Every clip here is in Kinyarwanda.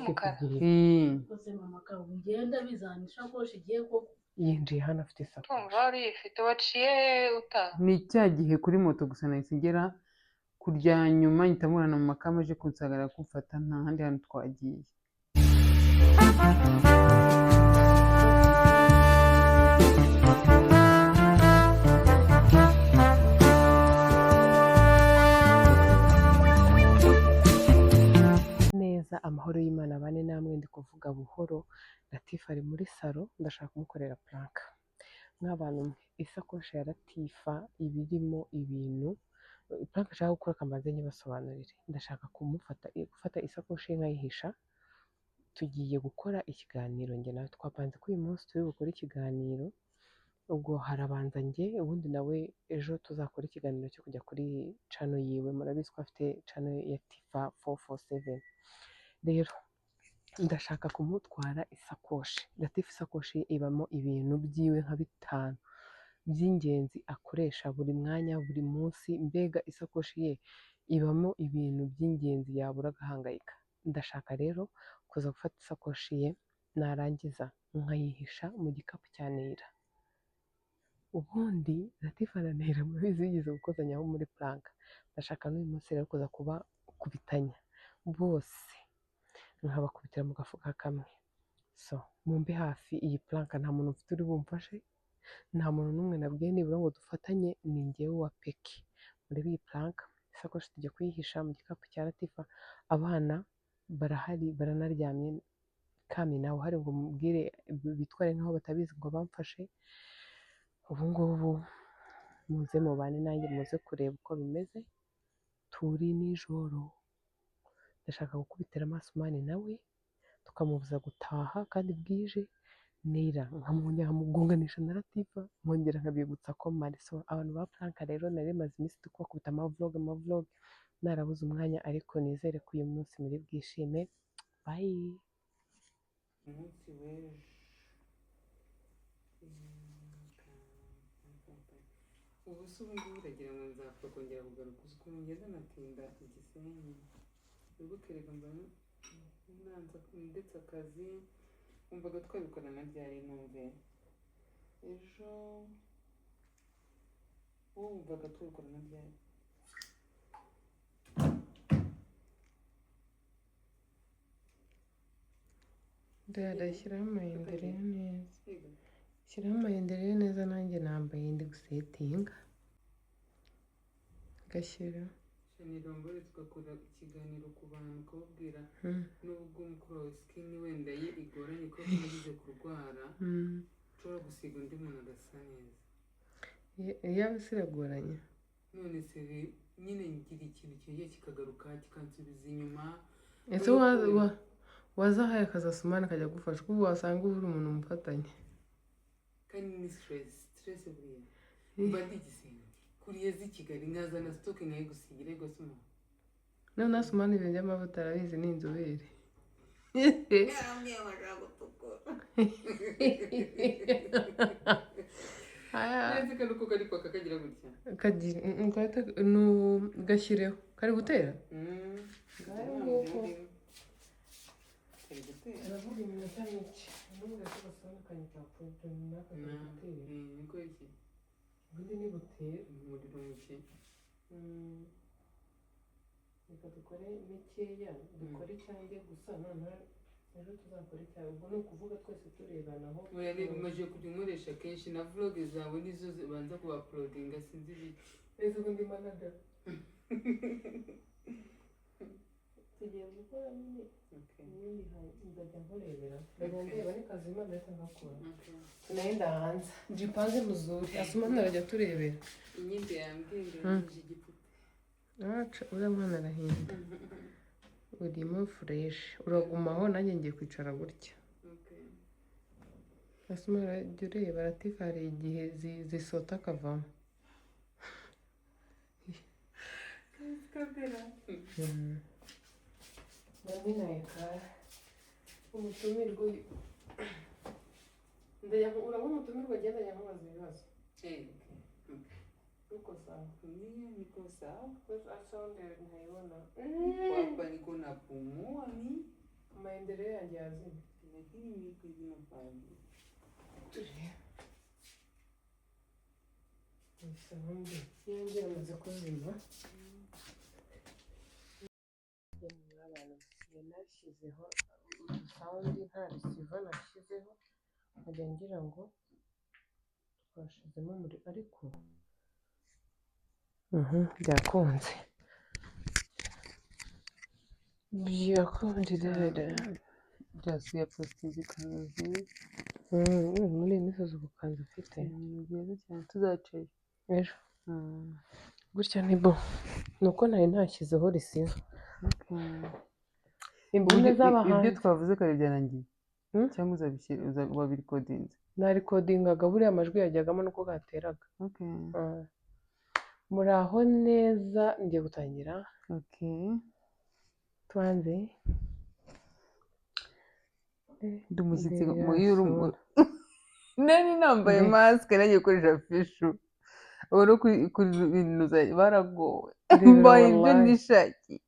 Umukara. Rwose mama kawe ugenda bizana ishakoshi igiye koko. Yinjiye hano afite isakoshi. Tumva wari uyifite, waciye utaha. Ni cya gihe kuri moto gusa nahise ngera kurya, nyuma mpita mubona mu makamba aje kunsagara kumfata, nta handi hantu twagiye. Neza, amahoro y'Imana bane namwe. Ndi kuvuga buhoro, Latifa ari muri salo, ndashaka kumukorera prank. Mw'abantu mwe, isakoshi ya Latifa iba irimo ibintu. Prank nshaka gukora, kamaze nyibasobanurire. Ndashaka kumufata, gufata isakoshi ye nkayihisha. Tugiye gukora ikiganiro njye nawe, twapanze ko uyu munsi turi bukore ikiganiro. Ubwo harabanza njye, ubundi nawe ejo tuzakora ikiganiro cyo kujya kuri channel yiwe. Murabizi ko afite channel ya Tifa 447. Rero ndashaka kumutwara isakoshi. Latifa, isakoshi ye ibamo ibintu byiwe nka bitanu by'ingenzi akoresha buri mwanya, buri munsi. Mbega isakoshi ye ibamo ibintu by'ingenzi yabura agahangayika. Ndashaka rero kuza gufata isakoshi ye, narangiza nkayihisha mu gikapu cya Neyira. Ubundi Latifa na Neyira murabizi bigeze gukozanyaho muri prank. Ndashaka n'uyu munsi rero kuza kubakubitanya bose, nkabakubitira mu gafuka kamwe. So mumbe hafi iyi prank, nta muntu mfite uri bumfashe, nta muntu n'umwe nabwiye nibura ngo dufatanye, ni njyewe wa peke. Murebe iyi prank, isakoshi tujya kuyihisha mu gikapu cya Latifa. Abana barahari, baranaryamye, kami nawe uhari ngo mubwire bitware nk'aho batabizi ngo bamfashe. Ubu ngubu muze mubane nanjye, muze kureba uko bimeze. Turi nijoro, ndashaka gukubitira amaso mani nawe tukamubuza gutaha kandi bwije. Neyira nkamwongera nkamugonganisha na Latifa, nkongera nkabibutsa ko mari. So abantu ba prank rero, nari maze iminsi ndi kubakubita amavlog, amavlog, narabuze umwanya, ariko nizere ko uyu munsi muri bwishime. Bye. Umunsi w'ejo, ubu se ubu ngubu uragira ngo nzapfa kongera kugaruka? Uzi ukuntu ngeze natinda Igisenyi, wibuke reka mba nanza ndetse akazi. Wumvaga twabikorana ryari? Numve ejo, wowe wumvaga twabikorana ryari? Ndashyiraho amayindere neza. Yego. Shyiraho amayindere neza, nanjye nambaye, ndi gusetinga gashyira. Shanirombo, tugakora ikiganiro ku bantu, ukababwira nubwo umukoro wawe skin wenda ye igoranye kuko yagize kurwara, ushobora gusiga undi muntu agasa neza. Iyaba se iragoranye? None se nyine ngira ikintu kigiye kikagaruka kikansubiza inyuma. Ese wazahaye akazasumana akajya agufasha, kuko wasanga ubura umuntu umufatanya. Kandi ni stress, stress buriya. Mba ndi igisenge kuriya z'i Kigali, nkazana stock nkayigusigira rwose umuntu. None asumana ibintu by'amavuta arabizi, ni inzobere. Yarambwiye ngo ashaka gutukura. Aya. Neza, kano ko kari kwaka kagira gutya. Kagira gashyireho kari gutera. Ngayo nguko. Kari gutera. Aravuga iminota mike n'ubu gasandukanye kapfuye runaka kari gutera. Niko iki? Ubundi ni butera. Umuriro muke. Reka dukore mikeya, dukore icyanjye gusa, noneho ejo tuzakora icyawe. Ubwo ni ukuvuga twese turebanaho. Oya, reba umaze kujya unkoresha kenshi na vlog zawe nizo zibanza kuba-uploadinga, sinzi ibiki. Ese ubundi manager tugiye gukora nyine. Ubundi nzajya nkurebera, nzajya ndeba nikazima ndahita ngakora. Tunaenda hanze, jipange mzuri, Asumani arajya turebera. Inyindi yambwiye ngo yangije igipupe. Aca uriya mwana arahinda. Urimo fresh, uragumaho, nanjye ngiye kwicara gutya. Asumani arajya ureba Latifa, hari igihe zisota akavamo. Kamera. Nami nayikara umutumirwa uyu. Ndajya uraba umutumirwa, agenda ajya nkubaza ibibazo. Eh, okay. Niko sawa? Mie niko sawa. Sound ntayibona. Hapa niko napumua mi. Amaendeleo yanjye yazimye. Lakini kuzima pale. Turebe. Sound yanjye yamaze kuzima. Abantu nashyizeho sound, nta receiver nashyizeho, nkajya ngira ngo twashizemo umuriro, ariko byakunze, byakunze dada. Byasuye positive ikaze. Muri iyi misozi ubukanzu mfite. Ni byiza cyane, tuzacayo. Ejo gutya ni bo, ni uko nari ntashyizeho receiver. Imvune Ibyo z'abahanzi. twavuze kare byarangiye? Hmm? Cyangwa uzabishyira wabirikodinze? Narikodingaga, buriya amajwi yajyagamo nuko gateraga. Okay. Muraho neza, ngiye gutangira. Okay. Tuanze. Ndi umushyitsi Imbere mu iyo uri yasura. Nari nambaye masike, nagiye gukoresha fishu ubu no kurinuza baragowe. Ndebera. Mbaye ibyo Wallahi. nishakiye,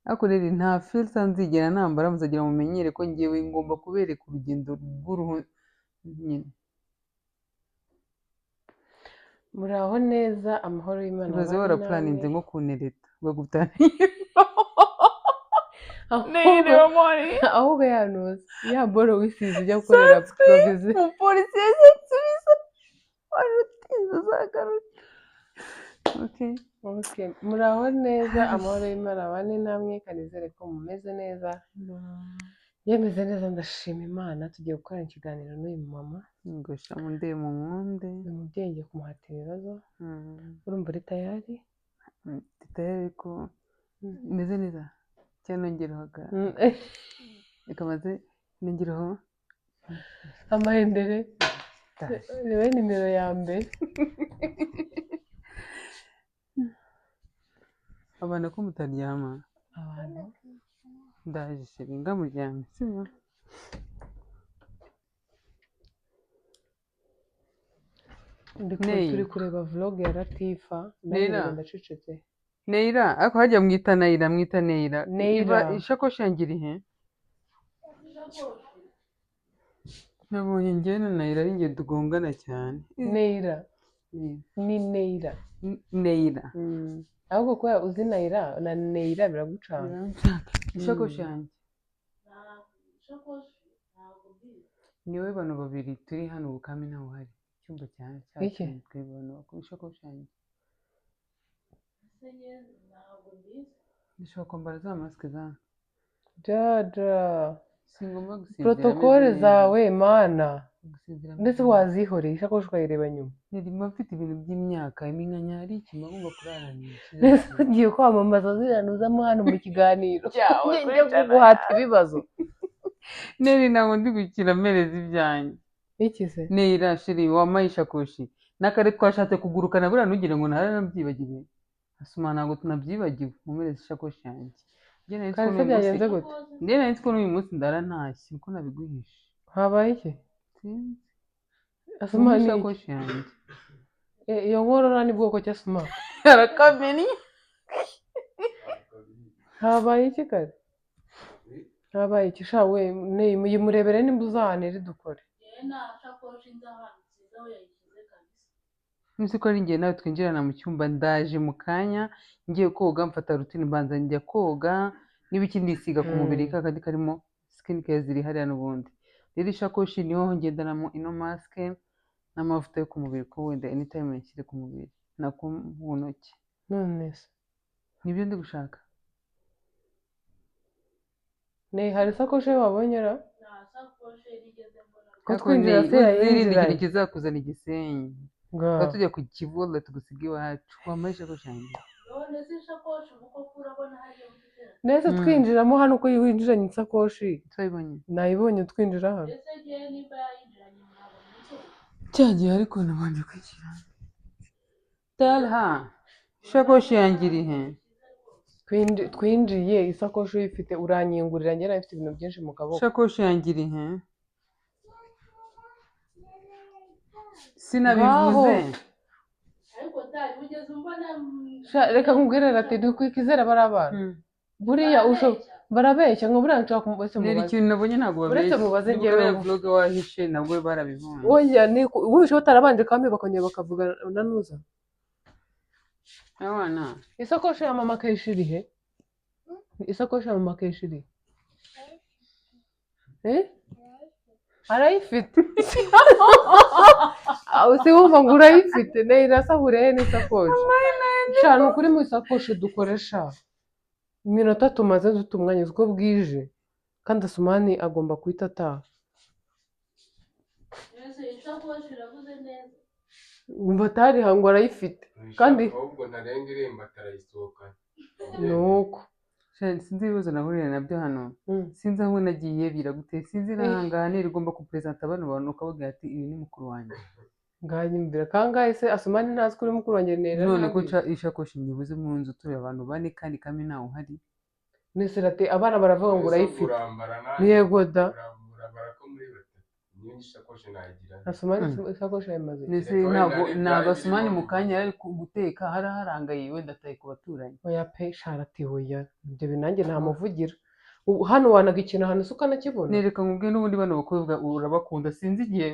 ariko rero nta filter nzigera nambara, muzagira mumenyere ko ngewe ngomba kubereka urugendo rw'uruhu nyine. Muraho neza, amahoro y'Imana Ibaze abane warapuraninze namwe. nko kunereta bagutana. Ahubwo yanuza ya boro wisize ujya gukorera provision. Umupolisi yahise ansubiza, wari utinze uzagaruke. Okay. Okay. Muraho neza, amahoro y'Imana abane namwe, kanizere ko mumeze neza. Yemeze neza, ndashima Imana. Tugiye gukora ikiganiro n'uyu mama. Ngosha munde mu nkunde. Uyu mubyeyi ngiye kumuhata ibibazo. Urumva uri tayari? Tayari ko meze neza cyangwa nongereho reka maze nongereho. Amahendere. Ndaje. Niwe nimero ya mbere. Abantu ko mutaryama? Abantu. Ndaje chérie, ngamuryame sibyo? Ney. Turi kureba vlog ya Latifa nanjye Neyra. ndacecetse. Neira, ariko hajya mwita Nayira, mwita Neira. Neira. Iva ishakoshi yanjye iri he? Nabonye njyewe na Nayira ari njye tugongana cyane. Neira. Ni Neira. Neira. Ahubwo kubera uzi Nayira na Neira biragucanga. Ishakoshi yanjye. Nta shakoshi, ntabwo mbizi. Niwe bantu babiri turi hano, ubu kami ntawe uhari. Icyumba cya Iki? cyacu twe bantu bakora ishakoshi yanjye. Ese njye ntabwo mbizi. Ndashobora kwambara za masike za. Jaja. Singomba gusinzira Protokole meze neza. zawe mana. Gusinzira meze Ndetse neza. wazihoreye ishakoshi ukayireba nyuma. Nari mfite ibintu by'imyaka iminkanyari ikima ngomba kurarana. Mbese ugiye kwamamaza ziriya nuzamo hano mu kiganiro Cyawe, njye kuguhata ibibazo. Neri, ntabwo ndi gukina, mpereza ibyanjye. Iki se? Neira chérie, wampaye ishakoshi n'akare twashatse kugurukana, buriya ntugire ngo naranabyibagiwe. Asuma, ntabwo tunabyibagiwe, mumpereze ishakoshi yanjye. Njye nari nzi ko Kare se n'uyu munsi byagenze gute? Njye nari nzi ko n'uyu munsi ndara ntashye niko nabiguhishe. Habaye iki? Sinzi. Asuma Mumpe ni iki? ishakoshi yanjye. Iyo nkorora ni bwoko ki, Asuma? Arakamenya. Habaye iki kare? Habaye iki sha we? Murebere nimba uzahanira dukore. Njyewe nta shakoshi nzi ahantu nsize aho yayishyize kabisa. Nzi ko ari njye nawe twinjirana mu cyumba, ndaje mu kanya ngiye koga, mfata routine, mbanza njya koga n'ibiki nisiga ku mubiri, kakandi karimo skin care ziri hariya n'ubundi. Rero ishakoshi niho ngendanamo ino masike n'amavuta yo ku mubiri, ko wenda anytime nshyire ku mubiri nako mu ntoki. None se? Nibyo ndi gushaka. Ne, hari isakoshi wabonye ra? Nta sakoshi nigeze mbona. Ko Ariko twinjira se uzirinde ikintu yayinjiranye? kizakuzana igisenyi. Ngaho. Tukaba tujya ku kivuga tugusiga iwacu, wambaye ishakoshi yanjye. None se ishakoshi ubu koko urabona hariya muri tera? Nese twinjiramo hano uko winjiranye isakoshi? Turabibonye. Nayibonye twinjira hano. Ese njyewe nimba yayinjiranye mwabonye inzobe? Cya gihe ariko nabanje kwishyira talha, ishakoshi yanjye iri he? Twinjiye isakoshi uyifite, uranyingurira, njye nari mfite ibintu byinshi mu kaboko. Ishakoshi yanjye iri he? Sinabivuze. Ariko tari ugeze umbona Sha, reka nkubwire rati ntikwikizera bari abana. Buriya Barabeshya ngo buriya nshaka kumubase Neri mubaze. ikintu nabonye ntabwo Uretse babeshya. mubaze Niba njyewe. uriya vlog wahishe nabwo barabibonye. Oya, ni wishe batarabanje kandi bakongera bakavuga na nuza. Abana. Isakoshi ya mama Keisha iri he? Isakoshi ya mama Keisha iri he? Eh? Arayifite. Ah, si wumva ngo urayifite, Neira asahuriye he n'isakoshi? Sha, ni ukuri mu isakoshi dukoresha. Iminota tumaze duta umwanya, uzi ko bwije kandi Asumani agomba guhita ataha. Ese isakoshi iravuze neza? Umva atariha ngo arayifite. Kandi ahubwo ntarenga irembo atarayisohokana. Nuko. Sha, sinzi ibibazo nahurira nabyo hano. Sinzi aho nagiye biraguteye, sinzi n'ahangaha neri ugomba kupresenta bano bantu ukababwira ati uyu ni mukuru wanjye. Nganyumvira kangahe se Asumani ntazi ko uri mukuru wanjye, Neira? None ko Ntabizi. nca ishakoshi nyibuze mu nzu turi abantu bane kandi kame ntawe uhari. Nese rate abana baravuga ngo urayifite. Urambara nanjye. Yego da. Urabara ko muri batatu niyo isakoshi nayigira. Asumani isakoshi yayimaze. Ndetse Reka wenda ntabwo ari ntabwo byari Asumani birimo. mu kanya yari ari guteka hari harangaye wenda ataye ku baturanyi. Oya pe, sharati, oya, ibyo bintu nanjye ntamuvugira. Ubu hano wanaga ikintu ahantu se ukanakibona? Nereka nkubwiye, n'ubundi bano bakobwa urabakunda, sinzi igihe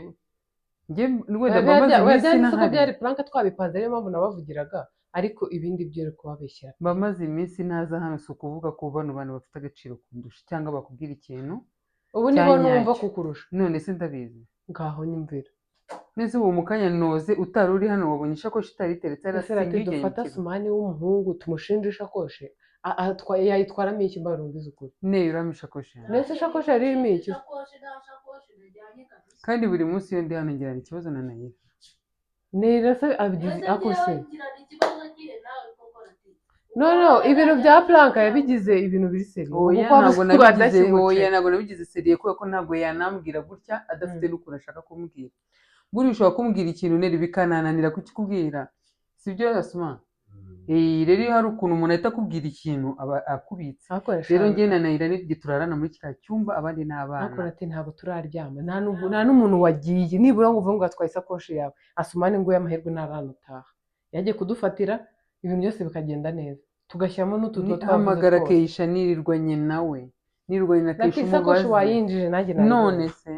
njye wenda Oya, mba maze oya, iminsi byari se ko ntahari. byari prank twabipanze, niyo mpamvu nabavugiraga, ariko ibindi byo uri kubabeshyera. Mba maze iminsi ntaza hano, si ukuvuga ko bano bantu bafite agaciro kundusha cyangwa bakubwira ikintu Ubu nibo numva cyanyacyo. kukurusha. None se ndabizi. Ngaho nyumvira. Nese ubu mu kanya noze utari uri hano wabonye ishakoshi itari iteretse hariya? Ese rati Sinjye dufata ujyanye mu kigo. Asumani w'umuhungu tumushinje ishakoshi, yayitwaramo iki? Mbarumvize ukuri. Ne uramo ishakoshi yanjye. Nese ishakoshi yari irimo iki? Isakoshi, nta sakoshi najyanye kabisa. Kandi buri munsi iyo ndi hano ngirana ikibazo na Nayira. Nera se abigize Ese ako se? njyewe ngirana ikibazo kihe nawe koko rati? No, ibintu bya prank yabigize ibintu biri sérieux. Oya, kuko ntabwo wabuze nabigize, oya, adashyimutse. ntabwo nabigize sérieux kubera ko ntabwo yanambwira gutya adafite n'ukuntu ashaka kumbwira. Buriya ushobora kumbwira ikintu neri bikanananira kukikubwira, sibyo Asuma? Eh, rero iyo hari ukuntu umuntu ahita akubwira ikintu aba akubitse. Akoresha. Rero njye na Nayira n'igihe turarana muri kiriya cyumba, abandi ni abana. Ariko ati ntabwo turaryama, nta n'umuntu wagiye nibura ngo uvuge ngo atwaye isakoshi yawe. Asumani ngo y'amahirwe ntaranataha, yagiye kudufatira ibintu byose bikagenda neza, tugashyiramo n'utu tuba twavuze Hamagara twose. Keisha, nirirwanye nawe, nirirwanye na Ati Keisha isakoshi umubaze. wayinjije nanjye nayibonye. None se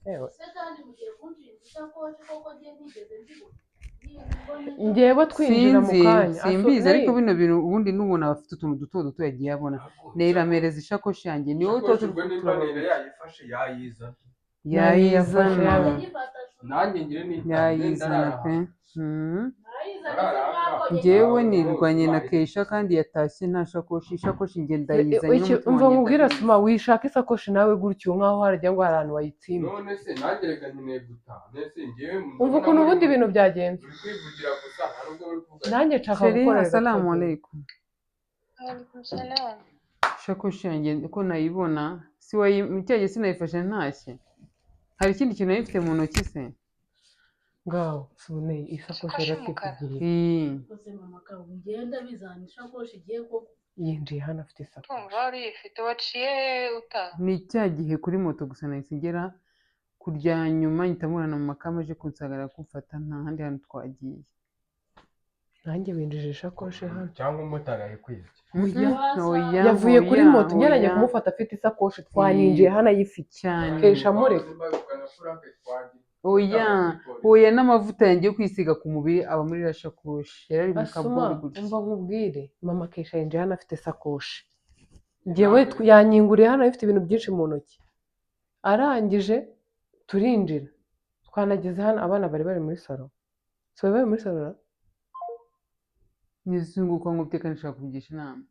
Yewe. Se kandi mugiye kunshinja isakoshi koko njye ntigeze nzibona? Njyewe twinjira mu Sinzi, kanya simbizi, ariko bino bintu ubundi n'ubuntu aba afite utuntu duto duto yagiye abona. Nera amereza ishakoshi yanjye, ni wowe tuba Isakoshi turi ubwo nimba turababwira. Nera yayifashe yayizana. Yayizana. Yayifata. Nanjye ngire n'itanu. Yayizana pe. Nayizana. Njyewe nirwanye na Keisha kandi yatashye nta shakoshi, ishakoshi njye ndayizanye n'umutima Umva wanjye nkubwire, ndabizi. Asuma, wishaka isakoshi nawe gutyo nkaho haragira ngo hari ahantu wayitsimba. None se nanjye reka nkeneye gutaha, none se njyewe Umva ukuntu ubundi ibintu byagenze. Uri kwivugira gusa, nta nubwo uri kuvuga. Nanjye nshaka Chérie, gukora assalamu alaikum. Alaikum salam. Ishakoshi yanjye ko nayibona si wayi cyagiye sinayifashe ntashye, hari ikindi kintu nari mfite mu ntoki se? Ngaho siboneye isakoshi Isakoshi yari y'umukara. afite igihe. Ii. Koze mama kawe ngenda bizana ishakoshi igiye koko. Yinjiye hano afite isakoshi. Tumva wari uyifite, waciye utaha? Ni cya gihe kuri moto gusa nahise ngera kurya, nyuma mpita mubona mu makamba aje kunsagara kumfata, nta handi hantu twagiye. Nanjye winjije ishakoshi hano. Cyangwa umumotari yayikwibye. Oya, oya. Yavuye kuri Oya, moto ngeranye oya. kumufata afite isakoshi, twaninjiye hano ayifite. Cyane. Kesha mureka. Oya, oya, n'amavuta yanjye yo kwisiga ku mubiri aba muri iriya shakoshi, yari ari mu Asuma, kabori gutya. umva nkubwire, mama Kesha yinjiye hano afite isakoshi, njyewe yanyinguriye hano afite ibintu byinshi mu ntoki, arangije turinjira, twanageze hano abana bari bari muri salon, si bari bari muri salon ra? Nizunguka ngo uteka nshaka kumugisha inama.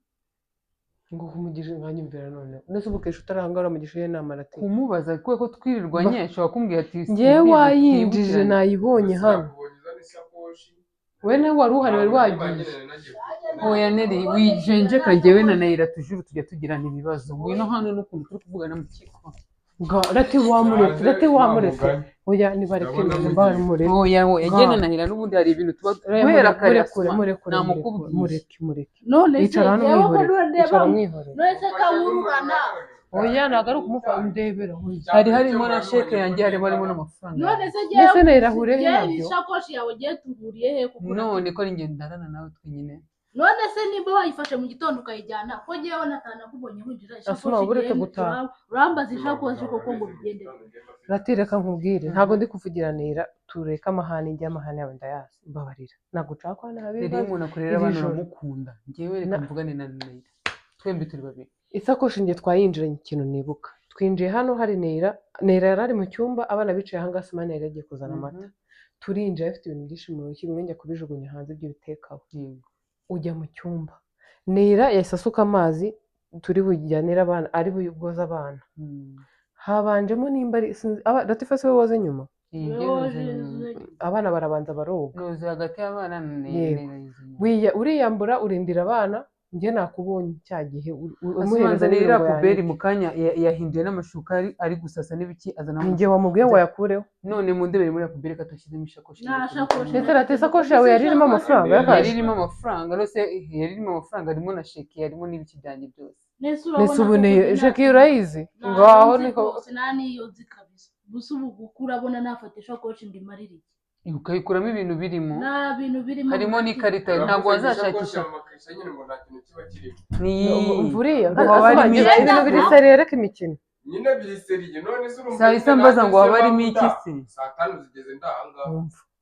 Ngo kumugisha nkanyumvira noneho, nese ubu Kesha utarahangara uramugisha iyo nama arati? Kumubaza kubera ko twirirwanye ashobora kumbwira ati Njyewe simbizi, wayinjije twibukiranye. nayibonye hano. We nawe wari uhari, wari wagiye. Oya Neri, wijenjeka, njyewe na Nayira tujuru tujya tugirana ibibazo, ngwino hano n'ukuntu turi kuvugana mu kiko. Rati wamuretse, rati wamuretse, oya nibareke mureke. Oya, oya, njye na Nayira n'ubundi hari ibintu tuba guhera kare Murekure, Asuma, murekure, namukubwiye. mureke, mureke. None se Icara hano njyewe ko mwihorere, nureba icara mwihorere. None se kawururana? Oya, ntabwo ari ukumufata, ndebera oya. Hari harimo na sheke yanjye, harimo harimo n'amafaranga None yanjye. se Mbese njyewe Nayira ahuriye he njyewe nabyo? ishakoshi yawe ngiye tuhuriye he kuko None ko ari njye ndarana nawe twenyine. None se nimba wayifashe mu gitondo ukayijyana, ko ngewe natanakubonye winjira Asuma, ishakoshi ureke igenda, gutaha. Urambaza ishakoshi koko ngo bigende? Rati, reka nkubwire, ntabwo ndi kuvugiranira, tureke amahane, njye amahane yawe ndayazi, mbabarira, ntabwo nshaka ko hano haba Rero iyo ibibazo. umuntu akorera Iri abana joro. uramukunda. Njyewe reka mvugane na Neyira, twembi turi babiri. Isakoshi njye twayinjiranye, ikintu nibuka, twinjiye hano hari Neyira. Neyira yari ari mu cyumba, abana bicaye ahangaha, Sima yari yagiye kuzana amata. Turinjira afite ibintu byinshi mu ntoki, bimwe njya kubijugunya hanze, ibyo bitekaho. Ujya mu cyumba, Neyira yahise asuka amazi turi bujyanire abana, ari bwoze abana. Habanjemo nimba ari Latifa se we woze nyuma? Iyi Wowe njye woje noze nyuma. Abana barabanza baroga. Noze hagati y'abana na Neyira. Yego. Neyira yize nyuma. Uriyambura urindira abana, njye nakubonye cya gihe umuhereza Asubanza iriya n'ibirungo puberi yanjye. mu kanya yahinduye n'amashuka ari gusasa n'ibiki, azana. Ni njye wamubwiye ngo ayakureho. None mundebere muri ya puberi ko atashyizemo ishakoshi. Nta shakoshi. Ndetse rati, isakoshi yawe yari irimo amafaranga Yari y'akazi? irimo amafaranga rwose, yari irimo amafaranga, harimo na sheki, harimo n'ibiki byanjye byose. Nese Ndetse urabona ubu ko ni nta- sheki urayizi? nta Ngaho nzi niko. rwose, nta n'iyo nzi kabisa. Gusa ubu gukura urabona nafata ishakoshi ngo imarire iki? Ukayikuramo ibintu birimo. Nta bintu birimo. Harimo n'ikarita, ntabwo wazashakisha. Makisha nyine ngo nta kintu kiba kirimo. Ni Uriya Ngo haba harimo iki? Ibintu biri sérieux, reka imikino. Nyine biri sérieux, none se urumva Saa isa nyine mbaza nanjye ngo se haba harimo iki waba se? Saa 5 zigeze ndahangaha.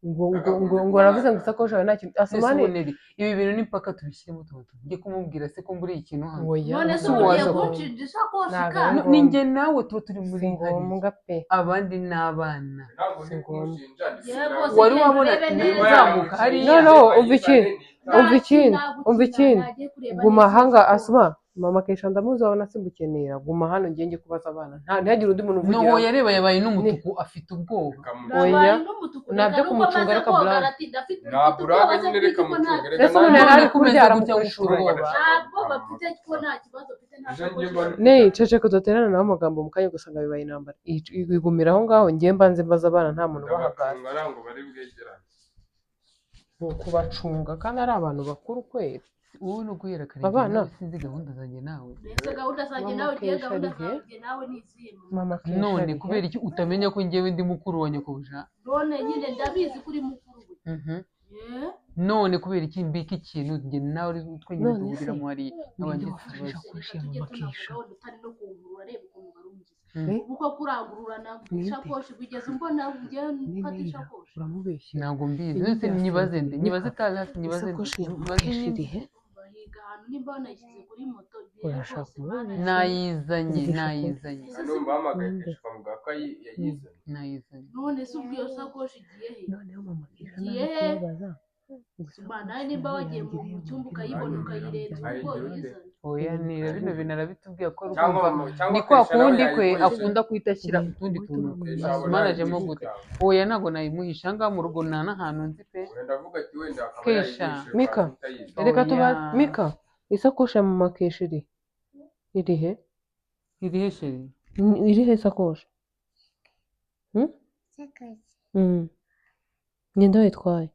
Umva, ngo aravuze ngo isakoshi yawe nta kintu, Ese Asumani. ubonere ibi bintu ni mpaka tubishyiremo, tuba tujye kumubwira se ko mburiye ikintu hano? Oya. None se Si ubu ugiye waza kunshinja ishakoshi Ntabwo kandi? ari Ni njye nawe tuba turi muri Si hariya, ngombwa pe. abandi ni abana. Ntabwo ndi Si ngombwa. kumushinja, ndi Yewe rwose. Wari Genda wabona urebe neza. nzamuka hariya? No, no, umva ikindi. Umva ikindi, umva ikindi. Nagiye kureba Guma neza ahanga ishakoshi. Asuma, mama Kesha ndamuzi, wabona asimbukenera. Guma hano, njye njye kubaza abana, ntihagire undi muntu No uvugira. yareba yabaye n'umutuku, afite ubwoba. Oya. Nabaye n'umutuku. Nabyo Reka nuko kumucunga, amaze reka koga, blague. aratinda, afite Nta mfite blague ubwoba se nyine, reka bw'iki ko nta mucunge, reka Ese umuntu yari None ari ko umeze kurya gutya aramukoresha ngo ubwoba. ubwoba. Ntabwo bafite ko nta kibazo mfite, nta Ejo shakoshi. njye mbona- Ne ceceka, udaterana nawe amagambo mu kanya ugasanga bibaye intambara. Igumira aho ngaho, njye mbanze mbaza abana, nta muntu ubahagaze. Ndabacunga, ntabwo bari bwegerane. Ni ukubacunga kandi ari abantu bakuru kweri. Wowe ni uguhera kare. Abana. Njye nawe sinzi gahunda zanjye nawe. Mbese gahunda zanjye Mama nawe ugiye Kesha gahunda ari he? zanjye nawe ni izihe, mama? Mama Kesha None ari he? kubera iki utamenya ko njyewe ndi mukuru wa nyakubusha? None nyine ndabizi ko uri mukuru we. Eh? None kubera iki mbika ikintu njye nawe uri twenyine None se, duhuriramo hariya nkaba ninde ngize wafashe ikibazo? ishakoshi Reka ya tujye mama Kesha? tunavuga wenda utari no kungurura, reba ukuntu warungize. Eh? Ubu ko kurangururana Ninde? ishakoshi bigeze umbona njye Ni mfata Neyira ishakoshi. uramubeshyera. Ntabwo mbizi. Ibi None se nyibaze nde? byasinziriye. Nyibaze Talasi, nyibaze nde? Isakoshi ya mama Nyibaze Kesha ninde? iri he? Bahiga ahantu nimba wanayishyize kuri moto ngewe Urashaka rwose Mana kumubeshya? Nayizanye. Mvugisha ukuri. Nayizanye. Ese Numva hamagaye Ninde? Kesha ukamuga ko yayizanye. Nayizanye. None se ubwo iyo sakoshi igiye he? Noneho mama Kesha Igiye naza he? kubabaza ngo Ma, nawe isakoshi nimba yawe wagiye mu yanjye mu cyumba irihe? ukayibona ukayirenza ubwo Ayigira ute? uyizanye. Oya, nira bino bintu arabitubwira ko Cyangwa urumva cyangwa ni kwa Kesha nawe kundi kwe yayikoresha. akunda guhita ashyira utundi tuntu. Kesha wabona Asumanajemo yayigurisha. gute? Oya, ntabwo nayimuhisha ahangaha mu rugo, nta n'ahantu nzi pe. Wenda avuga ati wenda akaba Kesha. yayigurisha Mika. ukaba utayizi. Reka Oya. tuba Mika, isakoshi ya mama Kesha iri irihe? Irihe chéri? Irihe isakoshi? Hmm? Ninde wayitwaye?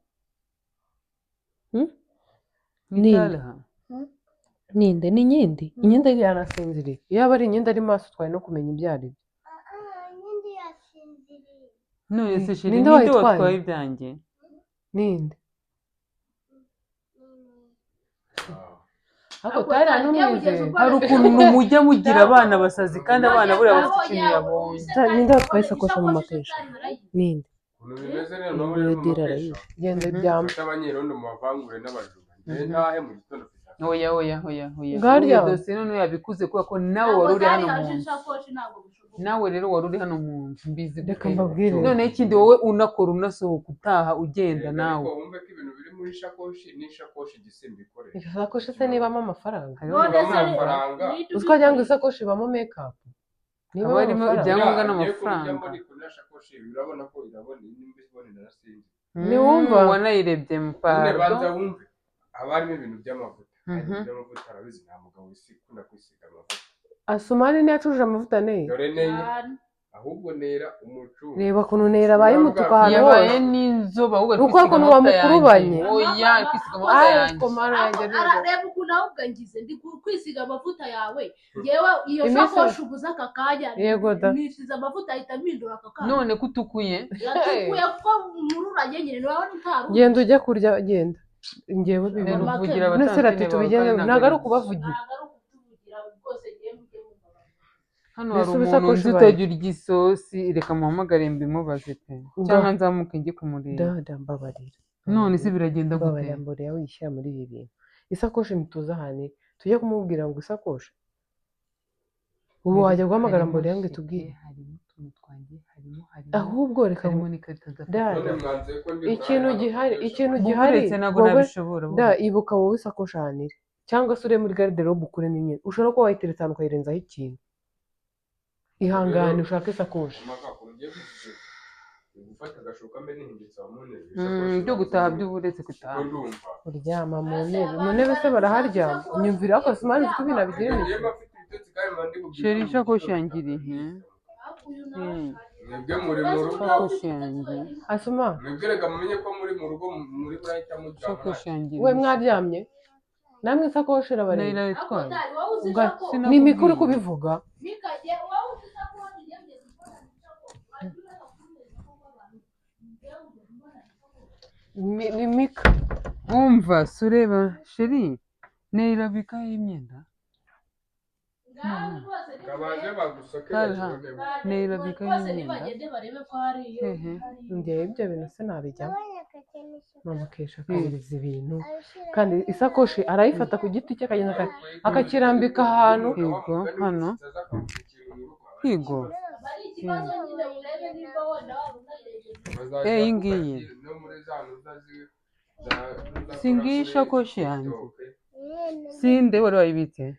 Hmm? Ni Ninde? Talha. Ninde? Ni inyindi? Inyindi yanasinziriye. Iyo aba ari inyindi ari maso twari no kumenya ibyo ari byo. None se chéri, Ninde ninde wayitwaye? watwaye ibyanjye? Ninde? Ariko Ariko Tara Tara, ntumwizere. ugeze ubwo- Hari ukuntu mujya mugira abana basazi, kandi abana buriya bafite ikintu yabonye. Ninde watwaye isakoshi ya mama Kesha? Ninde? Ukuntu bimeze rero nawe rero Dira mama Kesha arayizi. Genda ryama. ufate abanyerondo mubavangure n'abajura, njyewe ntahe mu gitondo mfite akazi. Oya, oya, oya, oya. Ngaho Iyo ryama. dosiye noneho yabikuze kubera ko nawe Ntabwo wari uri zari hano mu haje nzu. ishakoshi, ntabwo bishoboka. Nawe rero wari uri hano mu nzu, mbizi Reka gute. mbabwire. Noneho ikindi, wowe unakora, unasohoka, utaha, ugenda Erega nawe. ariko wumve ko ibintu biri muri shakoshi n'ishakoshi igisimba ikoresha. Iyo sakoshi se nibamo amafaranga? Hariho None Ibamo se amafaranga. ninde Uzi ko wagira ngo ubikora? isakoshi ibamo make-up? Niba Haba harimo amafaranga. ibyangombwa Buriya, ngiye n'amafaranga. kubijyamo ariko na shakoshi urabona ko irabona, nimba ibonera narasinze. Ntiwumva? Wanayirebye mu Nyine banza pardon. wumve, haba harimo ibintu by'amavuta. Hari ibintu by'amavuta, arabizi nta mugabo ukunda kwisiga amavuta. Asumani niyo yacuruje amavuta neye. Dore neye Cyane. ahubwo nera umucungu. Reba ukuntu nera abaye umutuku ahantu Yabaye hose. n'inzobe ahubwo ari Uko kwisiga ukuntu amavuta yanjye. wamukurubanye. Oya, ari kwisiga amavuta yanjye. Ariko Mana yanjye, Ako- Arareba ukuntu ahubwo ngize ndi kwisiga amavuta yawe ngewe iyo Iminsi- shakoshi uguze aka kanya. Yego da. Nisize amavuta ahita mpindura aka kanya. None ko utukuye? Yatukuye kuko nkururanye nyine, nawe utaruzi. Genda ujye kurya, genda. Njyewe Rero bibiri uvugira none se rati abatantine bawe tubigenze kandi ntabwo ari ntabwo ari ukubavugira. Ntabwo ari ukutuvugira rwose, ngewe mujye mumva. Hano Mbese hari ubu umuntu isakoshi nzi ibaye utajya urya isosi, reka muhamagare mbimubaze pe, cyangwa nga nzamuke njye kumureba. Dada, mbabarira, None se mbabarira, biragenda gute? mbabarira, mborera wishyira muri ibi bintu. Isakoshi ntituzi ahantu iri, tujye kumubwira ngo isakoshi ubu Rero wajya guhamagara harimo mborera ngo sheke, itubwire. harimo utuntu twanjye, harimo Ahubwo reka harimo n'ikarita z'akazi. Dada, None mwanze ko ndi burare ikintu hano gihari, ku ikintu bw'ejo. gihari, Buretse ntabwo wowe nabishobora da buretse. ibuka wowe isakoshi ahantu iri, cyangwa se ure muri garde-robe ukuremo imyenda, ushobora kuba wayiteretse ahantu ukayirenzaho ikintu. Rero Ihangane ushake isakoshi. amagako mugiye kuzigira ni gufata agashuka mbe nihingitse aho mu ntebe. Mm, Isakoshi byo gutaha banze by'uburetse kuko gutaha. ndumva Uryama mu Ese ntebe, mu abantu ntebe se baradushaka baraharyama? isakoshi Nyumvira ugiye ako simani uzi ko kuryama. ibintu abigira reka njyewe imikino. mba mfite ibitotsi kandi mba ndi bubyuke Sheri, mu isakoshi gitondo yanjye iri he? Ariko uyu nawe Mm, Mwebwe muri mu urazi rugo, uburyo ufite Isakoshi yanjye, Asuma mwebwe reka mumenye ko muri mu rugo muri burahita muryama nta isakoshi yanjye iri we he? mwaryamye namwe isakoshi irabareba. Nayira Ariko itwaye. dari wowe uzi Ubwa isakoshi. ni mikuru Sinakubwiye. kubivuga. Mikajye wowe uzi isakoshi, njye ngeze mbona isakoshi wajya ureka kuneza koko abantu, njyewe ngeze mbona isakoshi. Ni mika. Umva sureba sheri, Nayira bikaho imyenda. Ngaho None rwose Kabanze nibarebe bagusoke Talha, bakibone. barebe Nayira bikaho rwose, imyenda. nibagende barebe ko hari iyo Hehe. hari iyo. Njyewe ibyo bintu sinabijyamo. Mama kesha Mm. akaburiza ibintu, kandi isakoshi arayifata ku giti cye akagenda akakirambika ahantu. Yego, hano. Higo. Aba ari ikibazo nyine, urebe nimba wenda waba unayiregeje. Eh, iyi ngiyi. Si ngiyi isakoshi yanjye. Sinde wari wayibitse.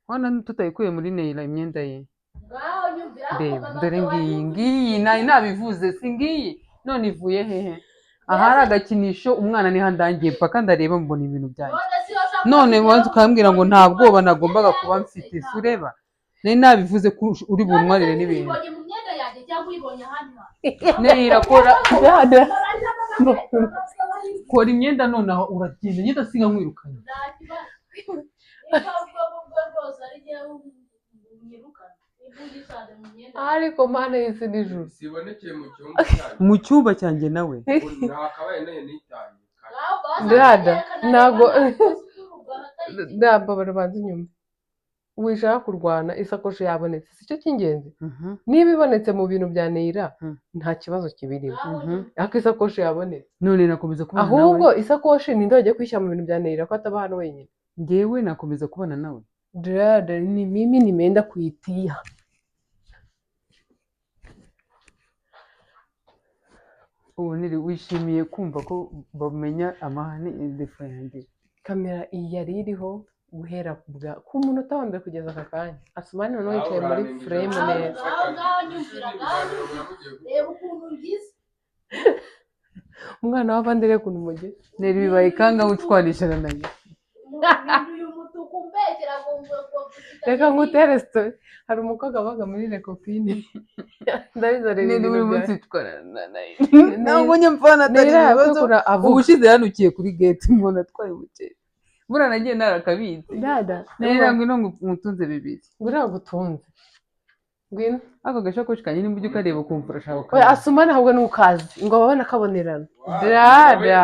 Hano tutayikuye muri Nayira imyenda ye. Ngaho nyumvira ako Reba, mama dore ke ngiyi, wanyumvise. ngiyi nari nabivuze, si ngiyi. None ivuye hehe? Ahari agakinisho umwana niho andangiye mpaka ndareba mbona ibintu byanjye. None si yo sakoshi None rero wanze ukambwira ngo nta ubonye bwoba mu nagombaga myenda kuba yanjye mfite. se Si ureba? Nari nabivuze ko uri none se buntwarire n'ibintu. uyibonye mu myenda yanjye cyangwa uyibonye ahandi hantu? Nayira kora Dada, kora imyenda nonaha uragenda ngenda siga nkwirukanye. Nta kibazo, niba ubwo ngubwo rwose ari njyewe unyirukana niba ugisanze mu myenda yanjye. Ariko mana y'isi n'ijuru. Sibonekeye mu cyumba cyanyu. Mu cyumba cyanjye nawe. Nakabaye nayo nitaye. Ngaho baza Dada, kuyerekana ntabwo reba nta kibazo cy'urugwa atari ikibazo. Dada, banza inyuma. Wishaka kurwana, isakoshi yabonetse sicyo cy'ingenzi. Mhm, Niba ibonetse mu bintu bya Neyira Mm. nta kibazo kibirimo, Ngaho mhm. nyumvira. ariko isakoshi yabonetse. None nakomeza kubana nawe. Ahubwo isakoshi ninde wagiye kuyishyira mu bintu bya Neyira ko ataba hano wenyine? Njyewe nakomeza kubana nawe. Dada, ni mimi nimeenda kuitia. Ubu niri wishimiye kumva ko bamenya amahane defo yanjye. Kamera iyi yari iriho guhera ku munota wa mbere kugeza aka kanya. Asumani noneho yicaye muri frame Ngaho neza. ngaho ngaho nyumvira, ngaho nyumvira, reba ukuntu ngize. Umwana w'abandi reka ukuntu umugeze. Neri bibaye kanga utwanishana nayo. Uyu mutuku umbekera ngo mfitanye Reka n'iki? ngutere story. Hari umukobwa wabaga muri Lekopine, ndabizi areba Neri ibintu buri bya munsi twarana nayo. Ntabwo njya mfana atari Neyira ibibazo. yakora avuga. Ubushize yanukiye kuri gate mbona atwaye umuceri. Buriya nagiye narakabitse. Dada, Neri ngwino ngutunze bibiri. ngwino gutunze, ngwino. Ako gashakoshi kanjye nimba ujya ukareba ukumva urashaka We kukareba. Asumani ahubwo ni ukazi ngo babone akabonerana. Dada,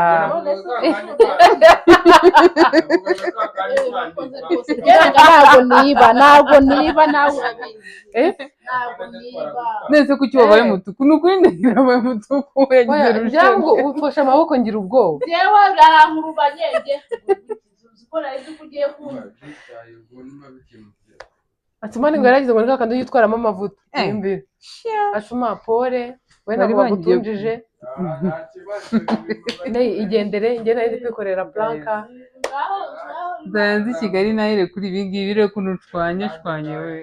Urakoze rwose. Njyewe ntabwo niba, ntabwo niba, nawe urabizi. Eh? Ntabwo niba. Nese kuki wabaye Eh. umutuku? Ni ukuri Neri wabaye umutuku yagize Oya, rushenge. ngo ufashe amaboko ngira ubwoba. Njyewe arankurubanye njye. Uzi ko nari nzi ko ugiye kumva. Asumani ngo yaragize ngo ni kakandi ujya utwaramo amavuta. Eh. Nyumvira. Asuma pole, we Bari ntabwo bangiye bagutunjije. Neyi igendere, njye nari ndi kwikorera planka. Ngaho ngaho. Nzanze i Kigali nahere kuri ibi ngibi rero ukuntu nshwanyashwanye we.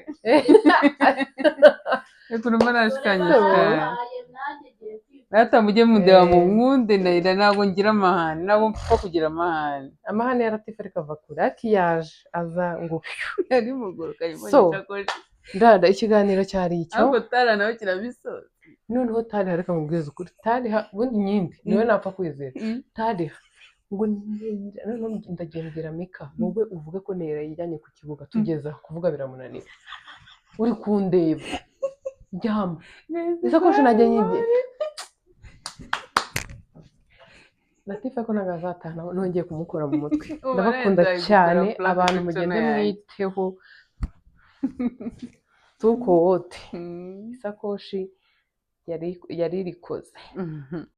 Reka ukuntu mba nashwanyashwanye. Naraye nanjye ngiye kwiga. Rata mujye mundeba Eh. mu nkunde Nayira ntabwo ngira amahane, ntabwo mpfa kugira amahane. Amahane ya Latifa ariko ava kure, ariko iyo yaje aza ngo Yari muguruka yibonye So. isakoshi. Dada, ikiganiro cyari icyo. Ariko Tara nawe kirabisoza. Noneho Tariha, reka nkubwize ukuri, Tariha ubundi nyindi niwe napfa kwizera. Tariha ngo Neyira, noneho ndagendera Mika, wowe uvuge ko Neyira yijyanye ku kibuga, tugeze aho kuvuga biramunanira. Uri kundeba ryama, isakoshi najya nyibye. Latifa ko ntabwo azataha, nongeye kumukora mu mutwe. Ubu Ndabakunda nzayigukora cyane prank abantu, kuri mugende channel yanjye. Mwiteho tuko wote. Isakoshi yari irikoze.